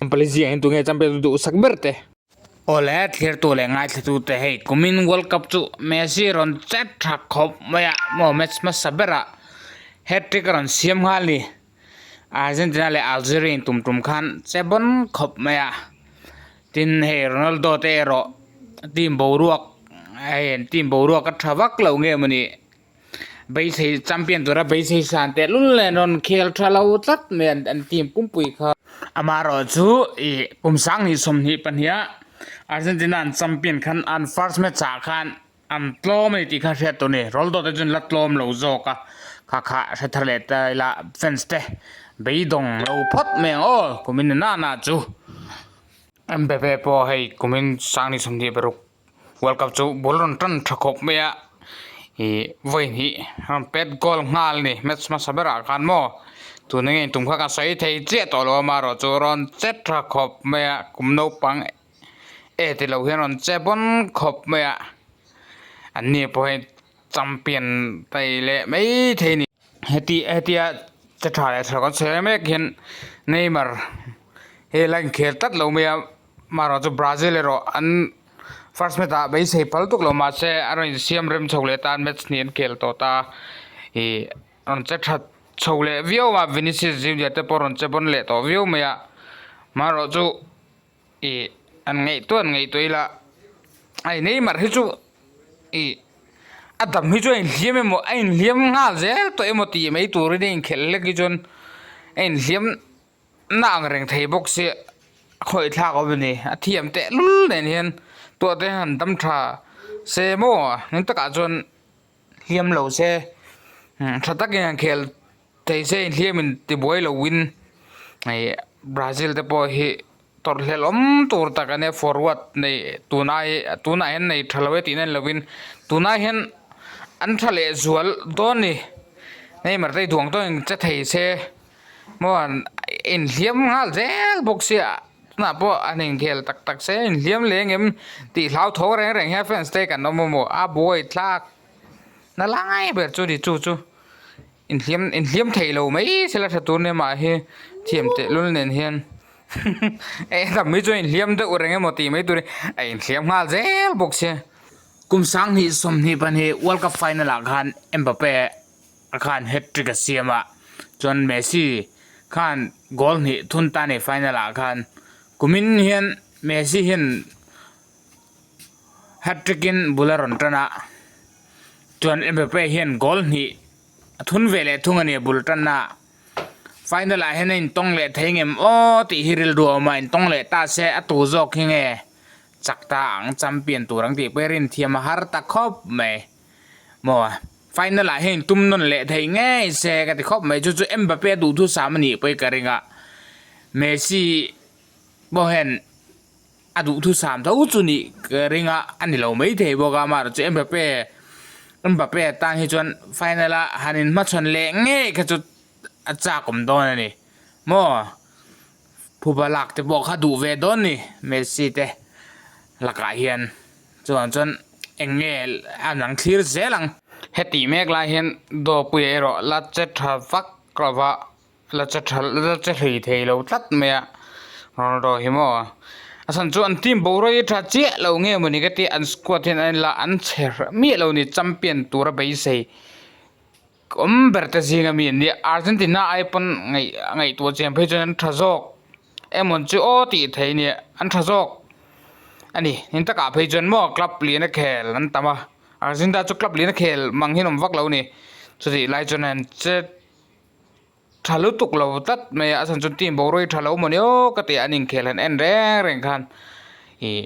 Company zingah hian tunge champion duhsak ber te. Awle thlirtu leh ngaithlatute hei kumin World Cup chu Messi rawn chet tha khawp mai a maw match hmasa berah hat-trick a rawn siam nghal ni. Argentina leh Algeria in tum tum khan che bawn khawp mai a tin hei Ronaldo te erawh team boruak hei team boruak a tha vak lo nge mawni. Beisei champion tura beisei san teh lul nen rawn khel tha lo tlat mai an an team pumpui kha. Amaherawh chu ih kum sanghnih 22 ah Argentina an champion khan an first match ah khan an tlawm a ni tih kha hriat tur a ni. Ronaldo te chuan la tlawm lo zawk a, kha kha hre thar leh ta ila fans te beidawng lo phawt mai ang aw kumin nana chu. Mbappe pawh hei kumin sanghnih 26 World Cup chu ball rawn tan tha khawp mai a ih vawi hnih rawn pet goal nghal a ni match hmasa berah khan maw tuna nge tum kha ka sawi thei chiah tawh lo a amaherawh chu rawn che tha khawp mai a kum naupang e ti lo hian rawn che bawn khawp mai a an ni pawh hi champion thei leh mai thei a ni. Heti hetia che tha leh tha lo kan sawi mek hian Neymar hi la inkhel tlat lo mai a. Marawh chu Brazil erawh an first match ah beisei phal tuk lo mahse a rawn insiam rem chho leh ta match hnih an khel tawh ta ih rawn che that chho leh viau a Vinicius Junior te pawh rawn che bawn leh tawh viau mai a marawh chu ih an ngaihtuah an ngaihtuah ila hei Neymar hi chu ih a dam hi chu a inhliam emaw a inhliam nghal zel tawh emaw tih mai turin a inkhelh hlek hi chuan a inhliam. Na ang reng thei bawk sia a khawih thlak awm a ni a thiam teh lul nen hian tuah te han dam tha se maw eng takah chuan hliam lo se tha takin han khel thei se inhliam in tibuai lo in hei Brazil te pawh hi tawrh hlelh awm tur tak a nia forward nei tunai tunah hian nei tha lo e tih na ni lovin tunah hian an tha leh zual dawn a ni Neymar te hi duang tawngin che thei se. Maw inhliam nghal zel bawk sia tunah pawh an inkhel tak tak se inhliam leh engem tih hlauthawng reng reng hian fans te kan awm a maw a buai thlak na lai ber chu ni chu chu inhliam inhliam theih lo mai sela tha tur nia mah hi thiam teh lul nen hian eh tam hi chu inhliam deuh reng emaw tih mai turin a inhliam nghal zel bawk sia kum 2022 world cup final ah khan Mbappe. a khan hat-trick a siam a chuan Messi khan goal hnih thun ta a ni final ah khan kumin hian Messi hian hat-trick in bul a rawn tan a chuan Mbappe hian goal hnih a thun ve leh thung a ni a bul tan a final ah hian a intawng leh thei ngem aw tih hi rilru a awm a intawng leh ta se a tu zawk hi nge chak ta ang champion tur ang tih pawh hi rinthiam a har ta khawp mai maw. Final ah hian tum nawn leh thei ngei se ka ti khawp mai chu chu Mbappe a duh thu sam a nih pawh hi ka ring a Messi pawh hian a duh thu sam tho chu nih ka ring a a ni lo mai thei bawk a amaherawh chu Mbappe Mbappe tan hi chuan final a han in hmachhawn leh ngei kha chu a chak awm dawn a ni maw phuba lak te pawh kha duh ve dawn ni Messi te lakah hian. Chuan chuan eng nge a nang thlir zel ang. Hetih mek lai hian dawpuia erawh la che tha vak lo va, la che tha la che hlei thei lo tlat mai a, Ronaldo hi maw. A chhan chu an team boruak hi tha chiah lo nge mawni ka ti, an squad hian an inla an chhe hreh miah lo ni champion tura beisei awm ber te zinga mi an nia. Argentina ai pawn ngaih ngaihtuah chian phei chuan an tha zawk. Emawn chu aw tih theih nia an tha zawk a ni in takah phei chuan maw club lian a khel an tam a Argentina chu club lian a khel mang hian awm vak lo a ni chutih lai chuan an che tha lutuk lo tlat mai a a chhan chu team boruak hi tha lo mawni aw ka ti a an inkhel han en reng reng khan ih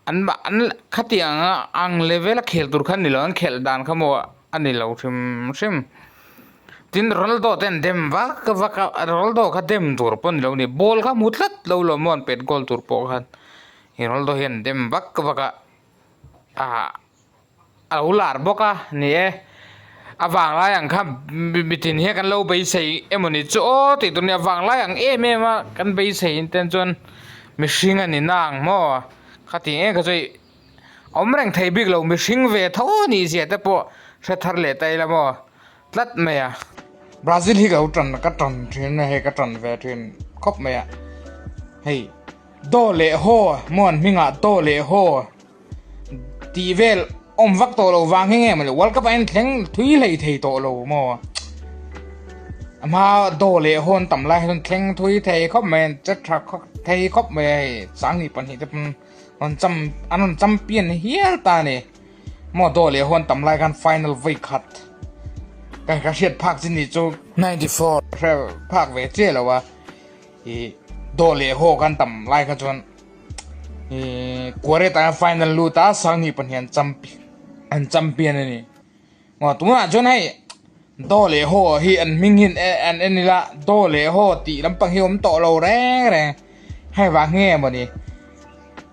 an mah an khatiang a ang level a khel tur kha a ni lo an khelh dan kha maw a ni lo hrim hrim tin Ronaldo te an dem vak vak a Ronaldo kha dem tur pawh a ni lo a ni ball kha a hmu tlat lo lo maw an pet goal tur pawh khan ih Ronaldo hian an dem vak vak a ah a lo lar bawk a ni e a vanglai ang kha mitin hian kan lo beisei emawni chu aw tih tur a ni a vanglai ang em em a kan beisei ten chuan mihring a ni na ang maw khati eng kha chu ih awm reng thei bik lo mihring ve tho a nih zia te pawh hre thar leh ta ila maw tlat mai a. Brazil hi ka lo tan ka tan thin a hei ka tan ve thin khawp mai a. Hei daw leh haw maw an hmingah daw leh haw tih vel awm vak tawh lo vang hi nge mawle world cup ah hian thleng thui hlei thei tawh lo maw a hma daw leh haw an tam lai hian thleng thui thei khawp mai an che tha khawp thei khawp mai a hei sanghnih pahnih te pawn rawn cham an rawn champion hial ta a ni maw daw leh haw an tam lai khan final vawi khat ka ka hriat phak chi ni chu 94 hre phak ve chiah lo a. Ih daw leh haw kan tam lai kha chuan ih kuare tana final lut a sanghnih pahnih an champion an champion a ni aw tunah chuan hei daw leh haw hi an hming hi an en ila daw leh haw tih lampang hi a awm tawh lo reng reng hei vang nge mawni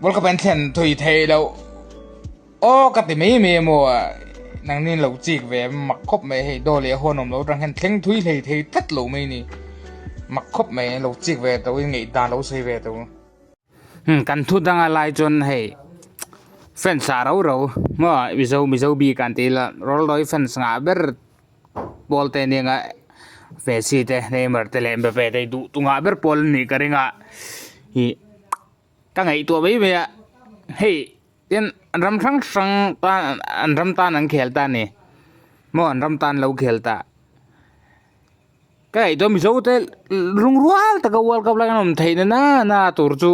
world cup an thlen thui theih loh. Aw ka ti mai mai emaw nangni lo chik ve mak khawp mai hei daw leh hawn awm lo atang hian thleng thui hlei thei tlat lo mai ni mak khawp mai lo chik ve tawh in ngaihdan lo sawi ve tawh. Hmm kan thu danga lai chuan hei fans ah rau rau maw mizo mizo bik an tih ila Ronaldo hi fans ngah ber pawl te ania nga Messi te Neymar te leh Mbappe te hi duh tu ngah ber pawl an nih ka ring a ih ka ngaihtuah mai mai a hei. Tin, an ram hrang hrang tan an ram tan an khel ta a ni. Maw an ram tan lo khel ta. Ka ngaihtuah Mizo te lungrual taka World Cup lai an awm theih na na na tur chu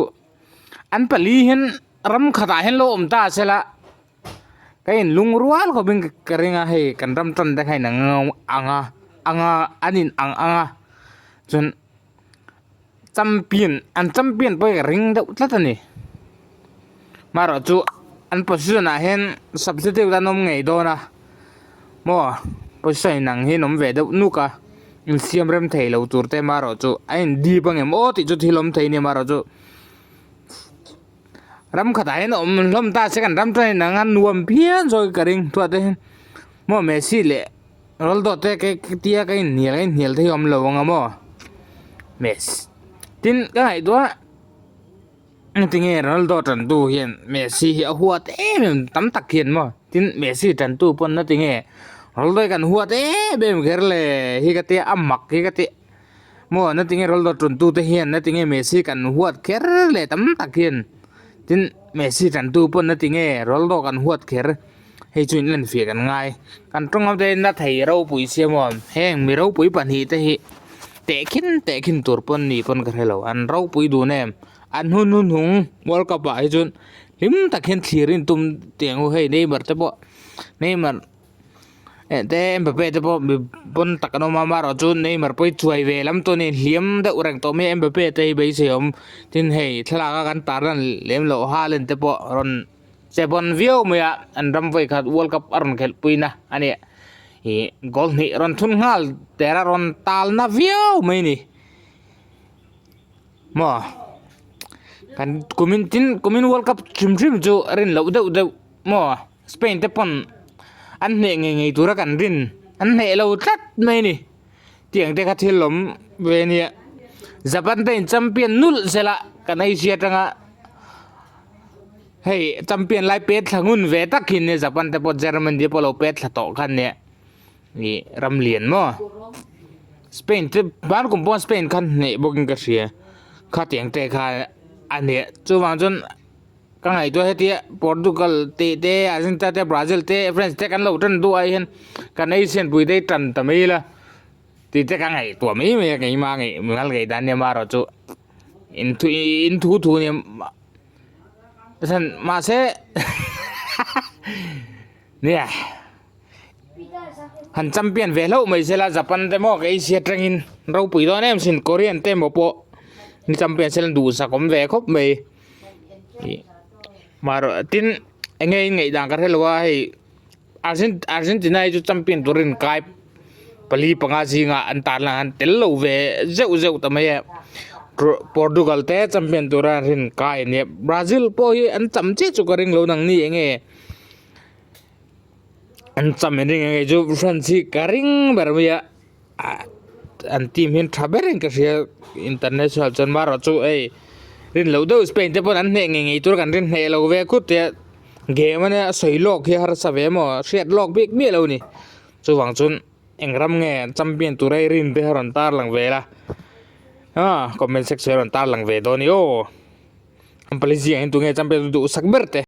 an pali hian ram khatah hian lo awm ta se la ka in lungrual khawpin ka ring a hei kan ram tan te kha in ang anga anga an in ang anga chuan champion an champion pawh hi ka ring deuh tlat a ni marawh chu an position ah hian substitute an awm ngei dawn a maw position inang hi an awm ve deuh nuk a insiam rem thei lo tur te marawh chu a in dip ang em aw tih chu thil awm thei a ni marawh chu ram khatah hian awm hlawm ta se kan ram tan inang a nuam phian zawk hi ka ring chhuat te hian maw Messi leh. Ronaldo te ke tia ka inhnial ka inhnial te hi awm lo ang a maw Messi tin ka ngaihtuah engtinge Ronaldo tantu hian Messi hi a huat em em tam tak hian maw tin Messi tantu pawn na tinge Ronaldo hi kan huat em em kher le hi ka tia a mak hi ka tia maw na tinge Ronaldo tantu te hian na tinge Messi kan huat kher le tam tak hian tin Messi tantu pawn na tinge Ronaldo kan huat kher. Hei chu in lan fiah kan ngai. Kan tawng ho te na thei ropui sia maw heng mi ropui pahnih te hi tehkhin tehkhin tur pawn ni pawn ka hre lo an ropui dun em an hun hun hung world cup ah hi chuan hlim tak hian thlir in tum tiang hu hei Neymar te pawh Neymar eh te Mbappe te pawh mi pawn tak an awm a amaherawhchu Neymar pawh hi chuai ve lam tawh a ni hliam deuh reng tawh mai a Mbappe te hi beisei a awm tin hei thlalak a kan tarlan lem loh Haaland te pawh rawn. Che bawn viau mai a, an ram vawi khat World Cup a rawn khelh pui na a ni. Ih goal hnih rawn thun nghal der a rawn tal na viau mai a ni. Maw kan kumin tin kumin World Cup hrim hrim chu rin loh deuh deuh maw Spain te pawn an hneh ngei ngei tura kan rin an hneh lo tlat mai a ni. Tiang te kha thil awm ve a nia. Japan te in champion nulh sela kan Asia atanga. Hei champion lai pet thla ngun ve tak hi nia Japan te pawh Germany te pawh lo pet thla tawh khan nia ih ram lian maw Spain te ban kum pawh Spain khan hneh bawk in ka hria khatiang te kha a nia chuvang chuan ka ngaihtuah hetia Portugal tih te Argentina te Brazil te France te kan lo tan duh ai hian kan Asian pui te hi tan ta mai ila tih te ka ngaihtuah mai mai a keimah ngaih ngal ngei dan nia marawh chu in thu in thu thu nia. Tichuan mahse nia han champion ve hlauh mai sela Japan te maw ka Asia atangin ropui dawn em sin Korean te emaw pawh an champion sela duhsak awm ve khawp mai ih marawh tin eng nge in ngaihdan ka hrelo a hei Argentina hi chu champion turin kai pali panga zingah an tan lang an tel lo ve zeuh zeuh ta mai a Portugal te champion tura an rin kai a nia Brazil pawh hi an cham chiah chu ka ring lo nang ni enge an cham in ring enge chu France hi ka ring ber mai a an team hian tha berin ka hria international chuan marawh chu hei rin loh deuh Spain te pawn an hneh ngei ngei tur kan rin hneh lo ve khut tia game ania a sawi lawk hi harsa ve maw hriat lawk bik miah lo a ni chuvang chuan eng ram nge champion tura i rin te kha rawn tar lang ve la. Comment section ah rawn tarlang ve dawn i aw. Ampali zingah hian tunge champion duhsak ber te.